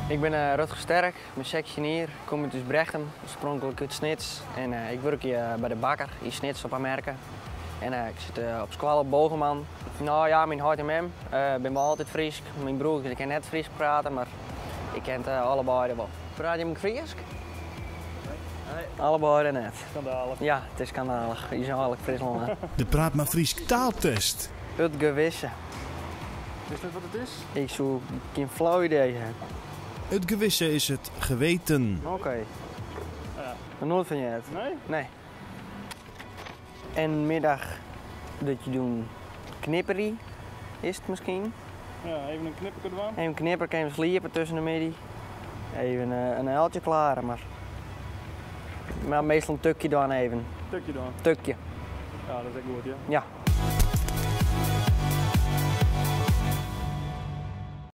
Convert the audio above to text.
Ik bin eh, Rutger Sterk, ben 16 jier, kom út Ysbrechtum, oarspronklik út Snits. En eh, ik wurkje eh, by de bakker yn Snits op Amerke. En ik sit op skoalle op Bogerman. No ja, myn heit en mem binne wol altyd Frysk. Myn broer kin net Frysk prate, mar ik ken it allebeide wol. Praat jim Frysk? Nee. Allebeide net. Skandalich. Ja, it is skandalich. Is eigentlik Fryslân. De Praat mar Frysk taaltest. It gewisse. Witst net wat it is? Ik soe gjin flau idee ha. It gewisse is het geweten. Oké. Ja. Noch noait fan heard. Nee? Nee. En middag dat je doen knipperie, is it miskien? Ja, even in knipperke dwaan. Even knipperke, even sliepe tusken de middei. Even in uiltje klare, mar. Mar meastal in tukje dan even. Tukje dan? Tukje. Ja, dat is ek goed, ja. Ja.